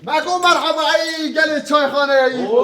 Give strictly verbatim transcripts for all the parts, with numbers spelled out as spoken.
Mego merheba, ey gelê çayxaneyê. Oo,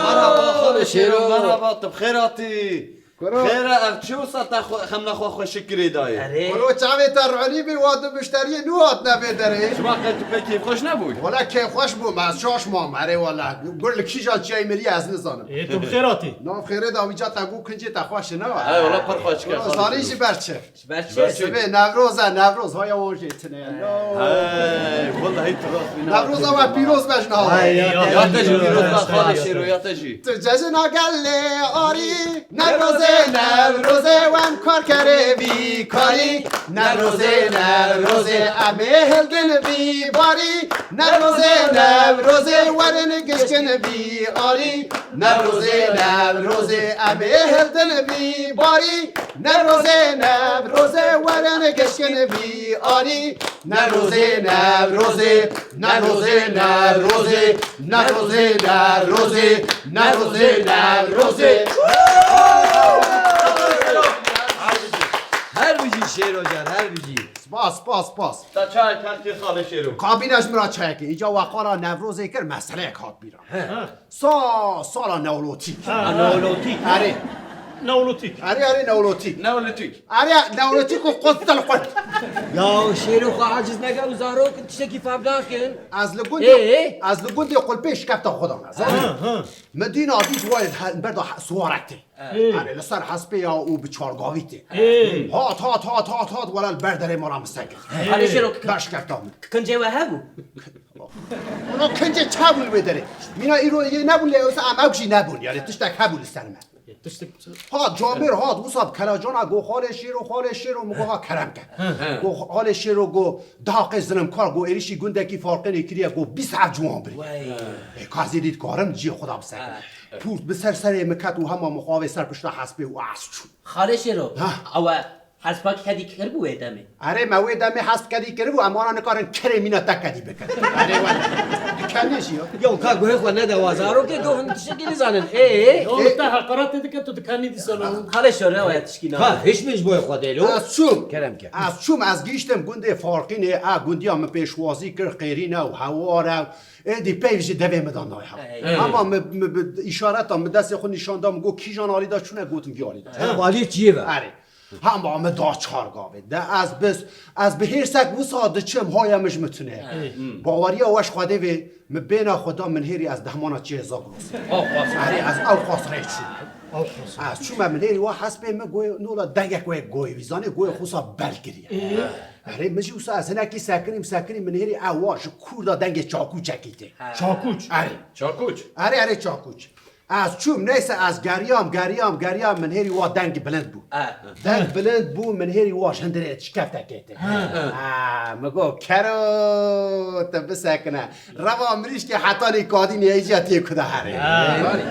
merheba, xalê Şêro, merheba, tu bi xêr hatî. Kuro. Xêr e, ev çi wisa te xwe, xemla xwe xweşik kirê dayê? Erê. Kuro, çavê te rolî bî, wa du muşteriyê nû hatine vê derê. Çima qey tu pê kêfxweş nebûyî? Wala kêfxweş bûm, ez şaş mam, erê wala. Gur li kîjan çiyayê miriye ez nizanim. Ê, tu bi xêr hatî. Nav xêrê da wî ca te got kincê te xweş e, ne wa? He, wala pir xweşik e, Kuro, xalê Şêro. Zanî ji ber çi? Ji ber çi? Ji ber çi? Sibê Newroz e, Newroz, haya wan jê tune ye. Hey, wallahî tu rast wî Newroza we pîroz be ji niha. Ay, ya te jî pîroz be xalê Şêro, ya te jî. Tu cejina gelê arî, Newrozê, Newrozê, wen karkerê vî karî. Newrozê, Newrozê, em ê hildin vî barî. Newrozê, Newrozê, werin gişkin vî arî. Newrozê, Newrozê, em ê hildin vî barî. Newrozê, Newrozê, werin gişkin vî arî. Newrozê, Newrozê, Newrozê, Newrozê, Newrozê, Newrozê, Newrozê, Newrozê. Her bijî Şêro can, her bijî. Spas, spas, spas. Ta çayek hat kir xalê Şêro. Kabîne ji min re çayekê. Îca we qala Newrozê kir, meseleyek hat bîra. He. Sa, sala Neolotîk. Ha, Neolotîk. Erê. Neolotîk. Erê, erê, Neolotîk. Neolotîk. Erê, Neolotîk û qut tel qut. Ya Şêro xwe aciz neke û zarok tiştekî fehm nakin. Ez li gundê, Ê, ê. Ez li gundê qulpê şikefta xwe dana. Zanî? Hı, hı. Min dîna dît wayê he-, berda he-, siwarek tê. Ê. Erê, li ser hespê ya û bi çargavî tê. Ê. Hat, hat, hat, hat, hat, wela li ber derê mala min sekir. Xalê Şêro, k-, Ber şikefta min. Kincê we hebû? Ona kincê çi hebû li wê derê? Mîna îro yê nebûn lê wisa em ew jî nebûn. Yanî tiştek hebû li ser me. Tiştek çi? Hat, camêr hat, wisa bi kelacana got, "Xalê Şêro, xalê Şêro", min got, "Ha kerem ke." He. Got, "Xalê Şêro", got, "Dihaqê zilimkar", got, "êrişî gundekî Farqînê kiriye", got, "bîst heb ciwan birî." Wey. Ê, ka ez ê dît karim ciyê xwe da bisekine. He. Pûrt bi ser serê min ket û hema min xwe avê ser pişta hespê û ez çûm. Xalê Şêro, Ha. ew e Hespakî kedî kiribû wê demê? Erê, me wê demê hesp kedî kiribû, em wana nikarin kirê mîna te kedî bikin. Erê, wele. Dikenê jî yo. Yo, ka guhê xwe nede wa zarokê, do hin tiştekî nizanin. Ê, ê. Yo, li te heqaretê dike, tu dikenî dîsa lo. Xalê Şêro, ew tişkî nayê. Ha, hiç min ji bo xwe dê lo. Ez çûm. Kerem ke. Ez çûm, ez gihiştim gundê Farqînê, a gundiya min pêşwazî kir, qêrîn e û hewar e. Êdî peyv ji devê min de nayê hewa. Ey. Ama min, min bi îşareta min destê xwe nîşan da, min got, "Kîjan alî de çûne?" Gotim, "Vî alî de." Ev alî çiyê ve? Erê. Hema min da çar gavê. De ez biz, ez bi hêrsek wisa diçim, haya min ji min tune. Ey. Baweriya we ji Xwedê vê, min bêna xwe da, min hêrî ez dehmana çiyê Zagros. Ew qas. Erê, ez ew qas rê çûm. Ew qas. Ez çûme min hêrî wa hespê min goyê, nola dengek wê goyê wî, zanê goyê xwe sa bel kiriye. Ey. Erê, min jî wisa ez hinekî sekinîm, sekinîm, min hêrî ew wa ji kûr da dengê çakûçekî tê. Çakûç? Erê. Çakûç? Erê, erê, çakûç. Ez çûm, neyse ez geriyam, geriyam, geriyam, min hêrî wa deng bilind bû. He. Deng bilind bû, min hêrî wa ji hundirê şikeftekê tê. He. Ha, min got, "Kero, te bisekine. Reva mirîşkê hetanî kadînê hêjiya tê kuda herê." He.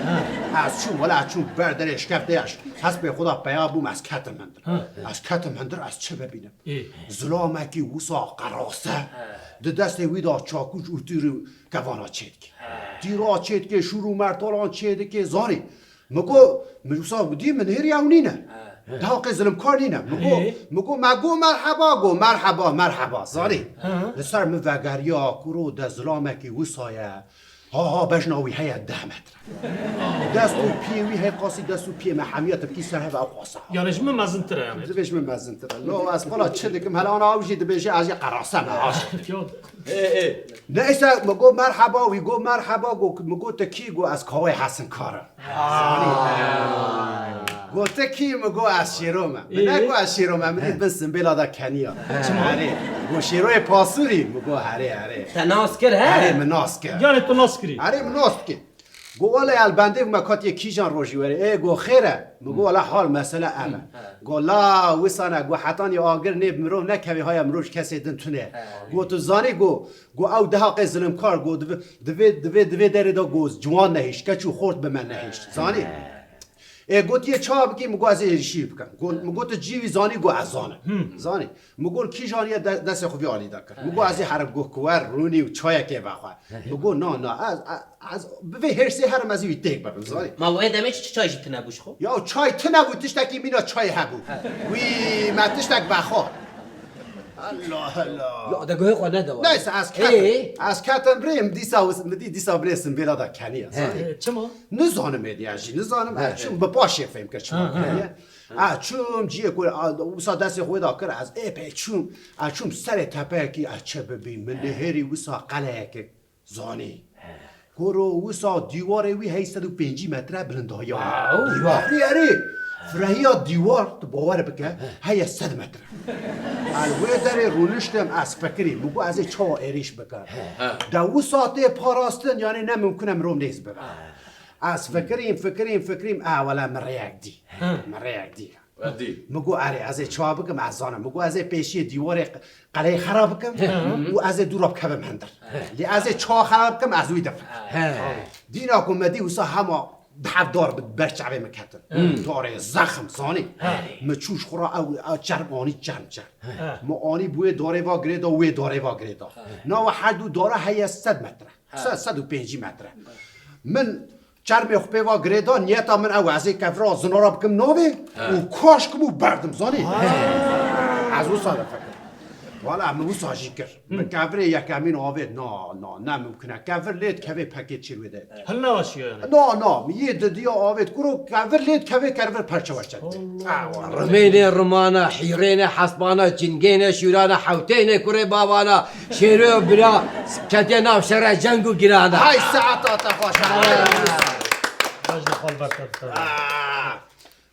Ez çûm, wela ez çûm ber derê şikeftê, ez hespê xwe da peya bûm, ez ketim hundir. He. Ez ketim hundir, ez çi bibînim? Ê. Zilamekî wisa qerase. He. Di destê wî de çakûç û tîr û kevana çêdike. He. Tîra çêdike, şûr û mertalan çêdike, zanî. Min got, min wisa dî, min hêrî ew nîne. He. Dihaqê zilimkar nîne. Min got, Ê. Min got, me got, "Merheba", got, "Merheba, merheba", zanî. He. Li ser min vegeriya, kuro de zilamekî wisa ye. Ha, ha, bejna wî heye deh metre. Dest û piyê wî hey qasî, dest û piyê me hemiya tibkî ser heve ew qasa. Yani ji min mezintir e yani. Dibê ji min mezintir e. Lo, ez xwe la çi dikim, hele ana ew jî dibêje, ez jî qerase me, aş. Yok. Ê, ê. Neyse, mi got merheba, wî got merheba, got, mi got te kî, got ez kawê Hesinkar im. Ha. Got te kî, mi got ez Şêro me. Mi Ê. Negot ez Şêro me, mi dît bin simbêla da keniya. Çima? Erê, got Şêroyê Pasûrî, mi got herê, herê. Te nas kir, he? Erê, mi nas kir. Yani tu nas kirî. Erê, mi nas kir. Got, "Wele el bendê me katiye kîjan rojî were." Ê, got, "Xêr e?" Mi got, "Wele hal mesele ev e." He. Got, "La wisane, got, hetanî agir nê mirov nekevê haya mirov ji kesê din tune." He. Got, "Tu zanî, got, got, ew dihaqê zilimkar, got, divê, divê, divê, divê derê de, got, ciwan nehişt, keç û xort bi me nehişt." Zanî? Ê, gotiye, "Ça bikî?" Mi got, "Ez ê êrişî bikim." Got, mi got, "Tu cî wî zanî?" Got, "Ez zanim." Zanî. Mi got, "Kîjan ye de-, destê xwe vî alî de kir?" Mi got, "Ez ê herim." Got, "Kuwer rûnî û çayekê vexwe." Mi got, "Na, na, ez, ez, ez bi vê hêrsê herim, ez ê wî têk bibim, zanî?" Ma wê demê çi, çi çay jî tune bû ji xwe? Ya çay tune bû, tiştekî mîna çayê hebû. He. Wî me tiştek vexwe. Allah Allah. Ya de guhê xwe nede wa. Neyse, ez ketim. Ê? Ez ketim rê, min dîsa wis-, min dî dîsa birê simbêla da keniya, zanî? He. Çima? Nizanim êdî, ez jî nizanim, ez çûm bi paşê fêm kir çima keniya. Ez çûm ciyê ku, a, wisa destê xwe da kir, ez ê pê çûm, ez çûm serê tepeyekî, ez çi bibîm, min nihêrî wisa qeleyekê zanî. Kuro wisa dîwarê wî hey sed û pêncî metre bilindahiya. Wow. Dîwar. Erê, erê. Firehiya dîwar, tu bawer bike, heye sed metre. Ez wê derê rûniştim, ez fikirîm, min got ez ê çawa êrîş bikim. De wisa tê parastin, yanî ne mimkun e mirov nêz bibe. Ez fikirîm, fikirîm, fikirîm, a wele min rêyek dî. Min rêyek dî. Min got, erê, ez ê çawa bikim, ez zanim. Min got, ez ê pêşiyê dîwarê q-, qeleyê xera bikim û ez ê dû re bikevim hindir. Lê ez ê çawa xera bikim, ez wî difikim. Dîna ku me dî wisa hema di heft dar bi ber çavê min ketin. Darê zexm, zanî. Min çû ji xwe re ew, ew çerm anî çerm çerm. Min anî bi wê darê va girê da, wê darê va girê da. Nava her du dara heye sed metre. Sed, sed û pêncî metre. Min çermê xwe pê va girê da, niyeta min ew e, ez ê kevra zinara bikim navê û kaş kim û berdim, zanî? Ez wisa difikirim. Wala min wisa jî kir. Min kevirê yekemîn avêt, na, na, ne mimkun e. Kevir lê dikevê pekê çêr wê de. Hil neweşiya yani. Na, na, min yê didiya avêt, kuro kevir lê dikevê kervir perçe weşe didê. Rimênê rimana, hîrêne hesbana, cingêne şûrana, hewtêne kurê bavana, şêrê û bira, ketiye nav şere ceng û girana. Hay saeta te xweş. Baş de xwe li ber te bikevin. Ah.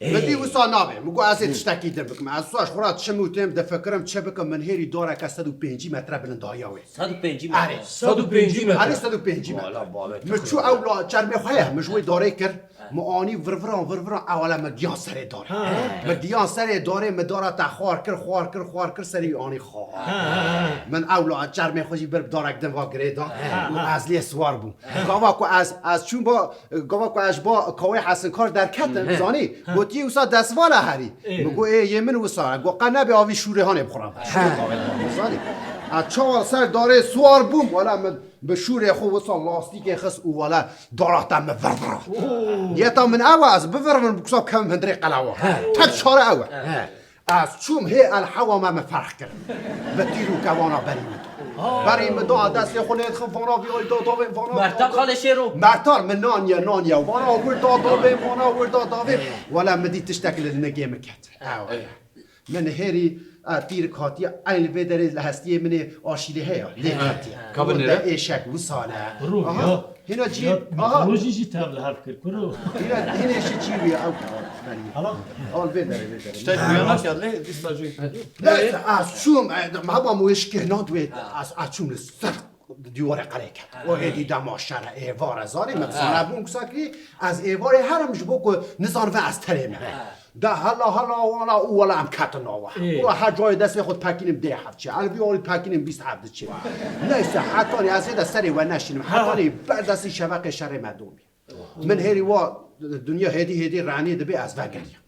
Min dî wisa nabê. Min got ez ê tiştekî din bikim. Ez wisa ji xwe re diçim û têm difikirim çi bikim, min hêrî dareke sed û pêncî metre bilindahiya wê. Sed û pêncî metre. Erê. Sed û pêncî metre. Erê, sed û pêncî metre. Wala bawer. Min çû ew la çermê xwe ye, min ji wê darê kir. Min anî virviran, virviran, ewele min giyan serê darê. Min giyan serê darê, min dara te xwar kir, xwar kir, xwar kir, serê wî anî xwar. Min ew la çermê xwe jî bir darek din va girê da. Û ez lê siwar bûm. Gava ku ez, ez çûm ba, gava ku ez ji ba kawê Hesinkar derketim, zanî? Gotiye wisa destvala herî. Min got, ê, yê min wisa. Got, qe nebe avî şûrê hanê bixuram. Şûrê qavê dixuram, zanî? Ez çawa ser darê siwar bûm, wala min bi şûrê xwe wisa lastîkê xist û wala dara te min virvira. Niyeta min ew e, ez bivirvim, bi kusa bikevim hundirê qelewa. Tek çare ew e. Ez çûm hê el hewa me, min ferq kir. Bi tîr û kevana berî min da. Berî min da, destê xwe lê dixim, vana vî ay da davê, vana vî ay da. Mertan Xalê Şêro. Mertan min nan ye, nan ye. Vana wir da davê, vana wir da davê. Wala min dî tiştek li nigê min ket. Ew. Min hêrî, a, tîrik hatiye, eyn li vê derê li hestiyê min ê aşîlê heye, lê ketiye. Ka binêre. Ê şek wisa ne. Rû, aha. Ya, hîna cî, ya, aha. Mitolojî jî tev li hev kir, kuro. Hîna, hîna şi cî wî, ew, ew, Hala? Al vê derê, vê derê. Ştê uyanak ya, lê dîsa jû. Neyse, ez çûm, e, hema min wê şikênand wê, ez, ez çûm li ser dîwarê qelê ket. O hêdî dema şer e, êvar e, zanî, min zanebûn wisa kirî, ez êvarê herim ji bo ku nizanive ez terê me. De hela, hela, wala û wala em ketin nava. Ê. Wala her cayê destê xwe pekînim dê heft çê. El vî alî pekînim bîst heft diçê. Neyse, hetanî ez ê de serê we neşînim. Hetanî ber destî şeveqê şerê me domî. Min hêrî wa dinya hêdî hêdî renê dibe ez vegeriyam.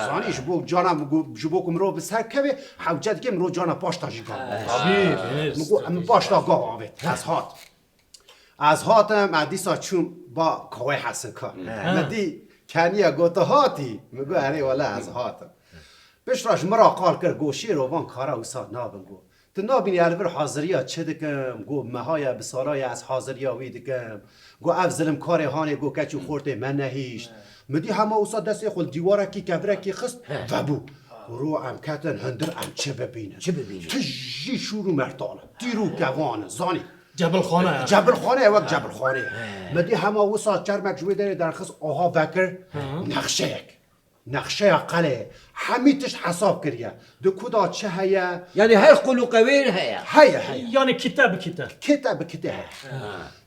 Zanî ji bo cana min got, ji bo ku mirov bi ser keve, hewce dike mirov cana paşta jî gav. Tabî, bênê. Min got, min paşta gav avêt. Ez hat. Ez hatim, ez dîsa çûm ba kawê Hesinkar. Min dî keniye got, tu hatî? Min got, erê wele ez hatim. Piştre ji min re qal kir, got, Şêro, van kara wisa nabin, got. Tu nabînî ez li vir haziriya çi dikim? Got, meha ye, bi sala ye ez haziriya wî dikim. Got, ev zilimkarê hanê, got, keç û xortê me nehîşt. Min dî hema wisa destê xwe li dîwarekî kevirekî xist, vebû. Ro em ketin hundir, em çi bibînin? Çi bibînin? Tijî şûr û mertal in, tîr û kevan in, zanî. Cebilxane ye. Cebilxane ye, wek cebilxane ye. Min dî hema wisa çermek ji wê derê derxist, aha vekir, nexşeyek. Nexşeya qelê, hemî tişt hesab kiriye. Di ku da çi heye? Yanî her qulûqe wê heye. Heye, heye. Yanî kite bi kite. Kite bi kite heye.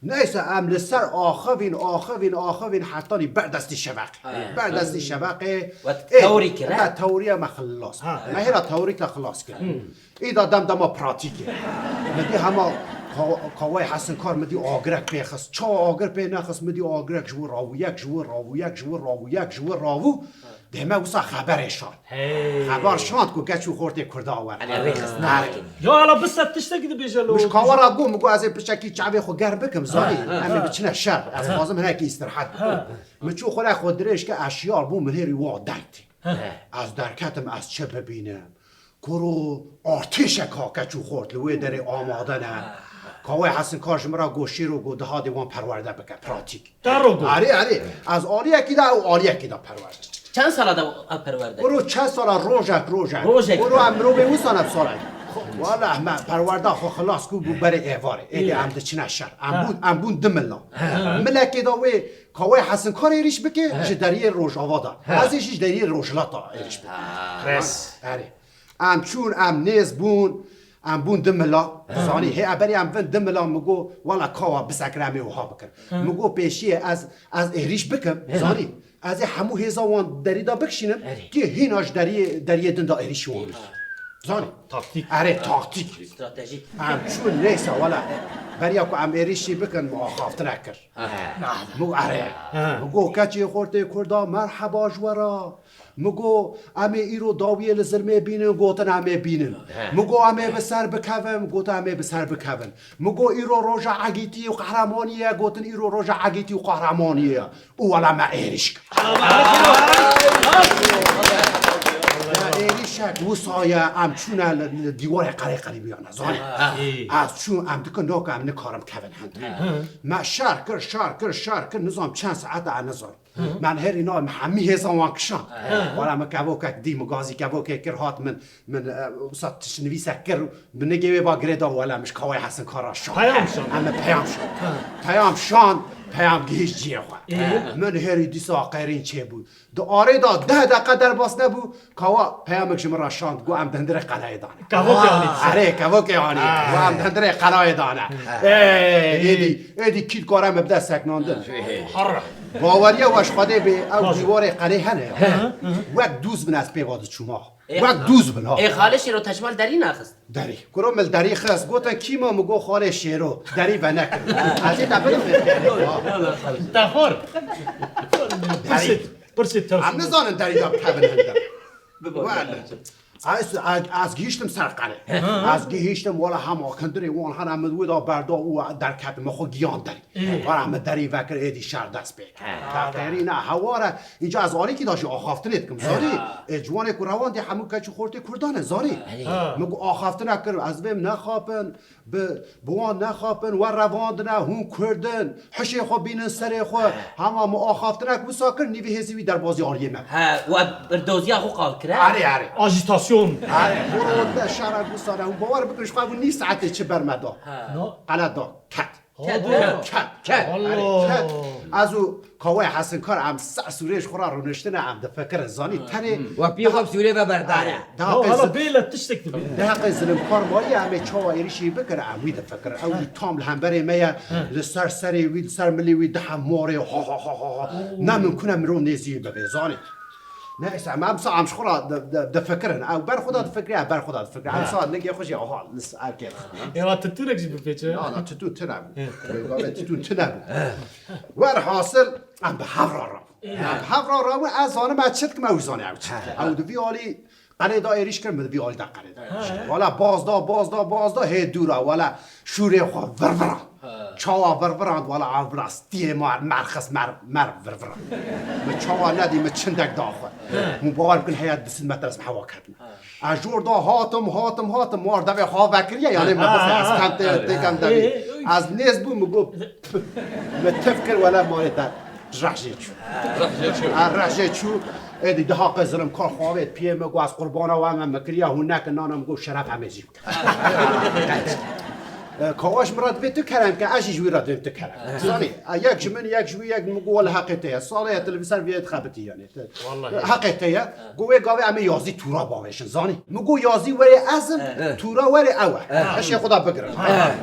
Neyse, em li ser axivîn, axivîn, axivîn, hetanî ber destî şeveqê. Ber destî şeveqê. Wet tewrî kir, he? Me tewriya me xilas kir. Me hêra tewrî ke xilas kir. Îda dem dema pratîkê. Min dî hema ka-, kawayê Hesinkar min dî agirek pê xist. Çawa agir pê nexist, min dî agirek ji wir rawû, yek ji wir rawû, yek ji wir rawû, yek ji wir rawû. Dê me wisa xeberê şand. Hey. Xeber şand ku keç û xortê Kurda wer. Ele rê xist, nakin. Ya hala bise tiştekî dibêje lo. Min ji kawa re got, min got, ez ê piçekî çavê xwe germ bikim, zanî. Em ê biçine şer. Ez dixwazim hinekî îstirahet bikim. Min çû xwe re xwe dirêj kir, ez şiyar bûm, min hêrî wa deng tê. Ez derketim, ez çi bibînim? Kuro artêşek ha keç û xort li wê derê amade ne. Kawê Hesinkar ji min re got şêro, got di hadê wan perwerde bike, pratîk. Te ro got. Erê, erê. Ez aliyekî de, ew aliyekî de perwerde. Çend sala da ev perwerde? Kuro çend sala, rojek, rojek. Rojek. Kuro em mirovê wisa ne bi sala. Wala me perwerda xwe xilas kir bû berê êvarê. Êdî em diçine şer. Em bûn, em bûn du mila. Milekê da wê Kawê Hesinkarê êrîş bike, ji deriyê rojava da. Ez ê jî ji deriyê rojhilata êrîş bikim. Res. Erê. Em çûn, em nêz bûn, em bûn du mila. Zanî, hê eberî em vin du mila, min got, wala kawa bisekir em ê wiha bikin. Min got, pêşiyê ez, ez êrîş bikim, zanî. Ez ê hemû hêza wan derî de bikişînim, Erê. Kê hîna ji deriyê, deriyê din de êrîşî wan bikim. Zanî. Taktîk. Erê, taktîk. Stratejîk. Em çûn, neyse, wala. Beriya ku em êrîşî bikin, min axaftinek kir. Min got, erê. Min got, keçê xortê Kurda, merheba ji we re. Min got, em ê îro dawiyê li zilmê bînin, gotin em ê bînin. Min got, em ê bi ser bikevin, gotin em ê bi ser bikevin. Min got, îro roja egîtî û qehremaniyê ye, gotin îro roja egîtî û qehremaniyê ye. Û wela me êrîş kir. Me êrîşek wisa ye, em çûne li, li dîwarê qerê qerîbiyane, zanî. Ez çûm, em dikin, naka em nikarim kevin hende. Me şer kir, şer kir, şer kir, nizam çend saet e, nizam. Min herî na, min hemî hêzan wan kişand. Wala min kevokek dî, min gazî kevokê kir, hat min, min, e, wisa tiştnivîsek kir, bi nigê wê va girê da, wala min ji Kawê Hesinkara şand. Peyam şand. Em min peyam şand. Peyam şand, peyam gihîşt cihê xwe. Min herî dîsa qêrîn çêbû. Di arê da deh deqe derbas nebû, Kawa peyamek ji min re şand, got, em di hundirê qelayê dane. Kevokê anî. Erê, kevokê anî. Got, em di hundirê qelayê dane. Ê, êdî, êdî kî dikare me bide seknandin. Herre. Baweriya we ji Xwedê bê, ew dîwarê qelê hene ya. Wek dûz bin ez pê ve diçûma. Wek dûz bin ha. Ê xalê Şêro te ji mal derî naxist? Derî. Kuro min derî xist. Gotin kî ma, min got xalê Şêro. Derî venekir. Ez ê te bidim vê. Te xor. Derî. Pirsê tev. Em nizanin derî da kevin hinde. Wele. Ez, ez, ez gihiştim ser qelê. Ez gihiştim, wala hema hundirê wan hene min wê da berda û derketim, min xwe giyan derî. Wala min derî vekir, êdî şer dest pê kir. Taqêrî ne hewar e. Înca ez alîkî da jî axaftinê dikim, zanî. Ê ciwanê ku rewandî hemû keç û xortê Kurdan e, zanî. Min ku axaftinek kir, ez vêm nexapin. Bi, bi wan nexapin, we revandine, hûn Kurd in, hişê xwe bînin serê xwe. Hema min axaftinek wisa kir, nîvê hêzî wî derbazî aliyê me. He, we birdoziya xwe qal kir, he? Erê, erê. Ajîtasyon. Erê, hûn de şera wisa ne, hûn bawer bikin, ji xwe bû nîv saetê çi ber me da. He. No. Qele da, ket. Ket, Hadi. Ket, ket. Allah. Erê, ket. Ez û Kawê Hesinkar em ser sûrê ji xwe re rûniştine, em difikirin, zanî, tenê. We pî xwe bi sûrê ve berdane. Erê, daha Ya, qey hala zin- bêle tiştek dibe. Daha qey zilimkar maye, em ê çawa êrîşî bikin, em wî difikirin. Ew jî tam li hemberê me ye, li ser serê wî, li ser milê wî dihe morê, ha, ha, ha, ha, ha. Ne mimkun e mirov nêzî bibe, zanî. Neyse, em, em sa em ji xwe re di, di, difikirin. Ew ber xwe de difikire, ev ber xwe de difikire. Em sa nigê xwe jî aha, li s-, erkê dixin. Êwa titûnek jî bipêçe. Na, na, titûn tune bû. Wê gavê titûn tune bû. Werhasil, em bi hev re rabûn. Em bi hev re rabûn, ez zanim ez çi dikim, ew jî zane ew çi dike. Ew di vî alî qelê da êrîş kir, min di vî alî da qelê da êrîş kir. Wala baz da, baz da, baz da, hê dûra, wala şûrê xwe virvirand. Çawa virvirand, wala ev bila stiyê ma, mer xist, mer, mer virvirand. Min çawa nedî, min çindek da xwe. Hûn bawer bikin, heya du sed metre ez bi hewa ketime. Ez jor da hatim, hatim, hatim, mar devê xwe vekiriye, yanê me bixê, ez kem tê, tê kem devê. Ez nêz bûm, min got, min tif kir, wele marê te reh jê çû. Reh jê çû. A, reh jê çû. Êdî daha qey zilimkar xwe avêt piyê min, got, ez qurbana we me, min kiriye, hûn nekin, nana min got, şeref em ê jî bikin. E, Kawa ji min re divê tu kerem ke, ez jî ji wî re divêm tu kerem. Zanî, e, yek ji min, yek ji wî, yek min got, wele heqê te ye. Salê ye, tu li vî ser vê dixebitî, yanî. Wallahî. Heqê te ye. Got, wê gavê em ê yazî tûra bavêjin, zanî. Min got, yazî werê ez im, tûra werê ew e. Hişê xwe da bigirin.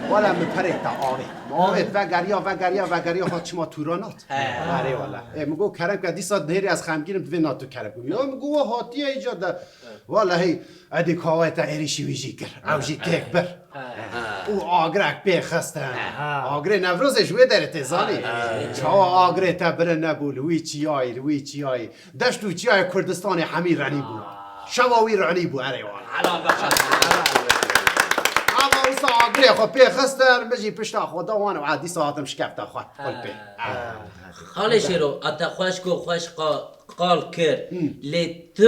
Wala min perê te avêt. Min avêt, vegeriya, vegeriya, vegeriya, hat çima tûra nat. Erê wala. Ê, min got, kerem ke, dîsa nêrî ez xemgîn im, divê na tu kerem kim. Ya min got, we hatiye îca de. Wallahî, Edî Kawê te êrîşî wî jî kir. Ew jî têk bir. Û agirek pê xistin. Agirê Newrozê ji wê derê tê zanî. Çawa agirê te bilind nebû, li wî çiyayî, li wî çiyayî. Deşt û çiyayê Kurdistanê hemî renî bû. Şeva wî renî bû, erê wala. Ava wisa Tagirê xwe pê xistin, min jî pişta xwe da wan û dîsa hatim şikefta xwe. Xwe pê. Xalê Şêro, a te xweşk û xweş qa-, qal kir. Hmm. Lê tu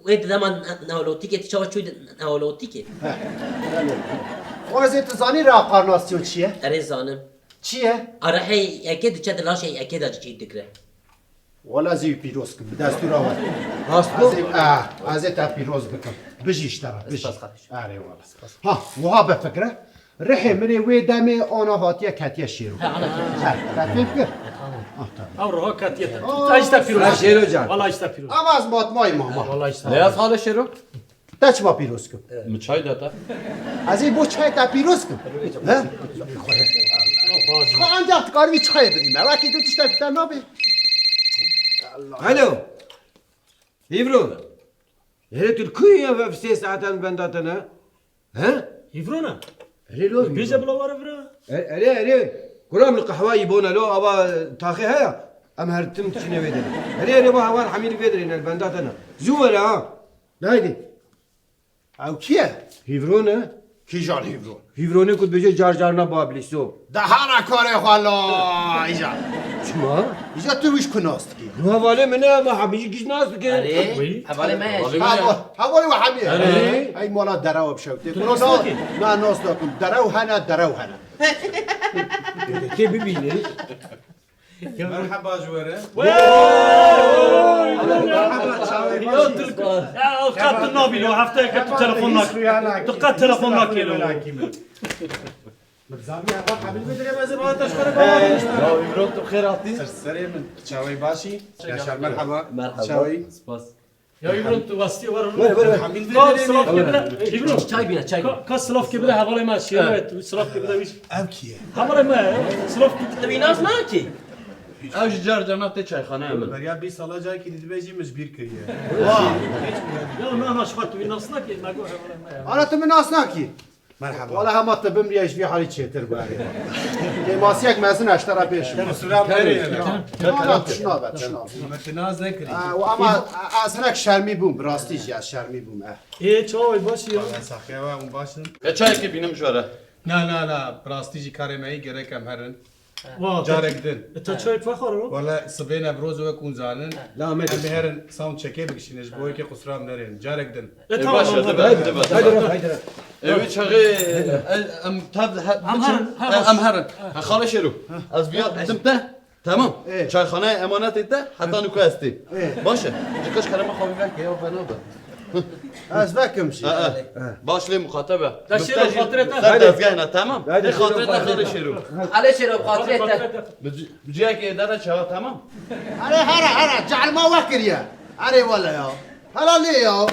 wê di dema ne-, neolotîkê, tu çawa çûyî di neolotîkê? He. Xwezê tu zanî reqarnasyon çi ye? Erê zanim. Çi ye? A rihê yekê diçe di laşê yekê de cî dikire. Wala ez ê wî pîroz kim, bi destûra we. Rast bû? Ez ê, ah, ez ê te pîroz bikim. Bijî ji te re, bijî. Spas, xatir. Erê wala. Ha, wiha bifikire. Rihê min ê wê demê ana hatiye ketiye Şêro. He, ana ketiye. He, te fêm kir? Tamam. Ah, tamam. Ew riha ketiye te. Aa, Ay, işte pîroz. Ha, Şêro can. Wala işte pîroz. Ama ez matmayî mama. Wala işte. Ne yaz hale Şêro? Te çima pîroz kim? Min çay da te. Ez ê bo çayê te pîroz kim? He? Xwe ancak dikarî wî çayê bidî me. Wekî tu tiştek te nabê. Alo. Hîvro. Herê tu li ku yî ya, ev sê saetan benda te ne? He? Hîvro ne? Erê lo. Bêje bila were vira. E-, erê, erê. Kuram li qehwa yî bona lo ava taxê heye. Em her tim diçine wê derê. Erê, erê, va heval hemî li vê derê ne, li benda te ne. Zû were ha. Haydi. Ew kî ye? Hîvron e. Kîjan Hîvron? Hîvronê ku dibêje car carna Babilîso. De hana karê xwe la îca. Çima? Îca tu wî ji ku nas dikî? Hevalê min e, me hemî jî giş nas dike. Erê, hevalê me ye. Hevalê me ye. Hevalê we hemî ye. Erê. Ey mala derewa bişewtê. Tu nas nakî? Na, nas nakim. Derew hene, derew hene. Kê bibîne? Merheba ji we re. Merheba, çawê baş. Ya, qet nabî lo, hefteyeke tu telefon nak. Tu qet telefon nakî lo. Min zanî eva hebil bidire, ez ê bana te ji xwe re bavêjim. Ya, Îmran, tu xêr hatî. Ser serê min, çawê başî. Yaşar, merheba. Merheba. Çawê. Spas. Ya Îbro, tu westî were. Were, were, were. Ka silav kê bide. Îbro. Çay bîne, çay bîne. Ka, ka silav kê bide hevalê me Şêro, tu silav kê bide wî. Ev kî ye? Hevalê me, silav kê bide. Tu wî nas nakî? Ew ji car carna tê çayxaneyê min. Beriya bîst sala carkî dîtibe jî min ji bîr kiriye. Wah. Ya na, na, ji xwe tu wî nas nakî, me got hevalê me ya. Ana tu min nas nakî? Merhaba. Wala hema tu bimriyay ji vî halî çêtir bû erê. Kêmasiyek mezin e ji te re pêş. Qusura bêrê. Tamam, tamam, tişt nabe, tişt nabe. Me tu nas nekirî. Aa, û ama ez hinek şermî bûm, bi rastî jî ez şermî bûm, eh. Ê, çawa baş î ya? Wala saxiya we hûn baş in. E, çayekê bînim ji we re. Na, na, na, bi rastî jî karê me yî gerek em herin. Wa, carek din. E, te çayek vexwaro? Wala sibê Newroz wek hûn zanin. La me em ê herin sound checkê bikişîne ji bo yekê qusra em nerên. Carek din. E, e, tamam, baş e, tamam. Dibe, dibe, dibe. Haydi, haydi. Ew çaxê, e, em tav he-, em herin, he, em herin. Ha, xalê Şêro. Ez viya didim te. Tamam. E. Çayxanaya emanetê te, heta nuka ez tê. E. Baş e. Ji qeş kerema xwe veke ya, fena be. Ez vekim jî. E, e. Baş lê muxatebe. Te Şêro, xatirê te. Ser dezgehê ne, tamam. Haydi, lê xatirê te, xalê Şêro. Xalê Şêro, xatirê te. Bi ci-, bi ciyekê dere çawa, tamam. Erê, here, here, cehlma we kiriye. Erê wele ya. Hela lê ya.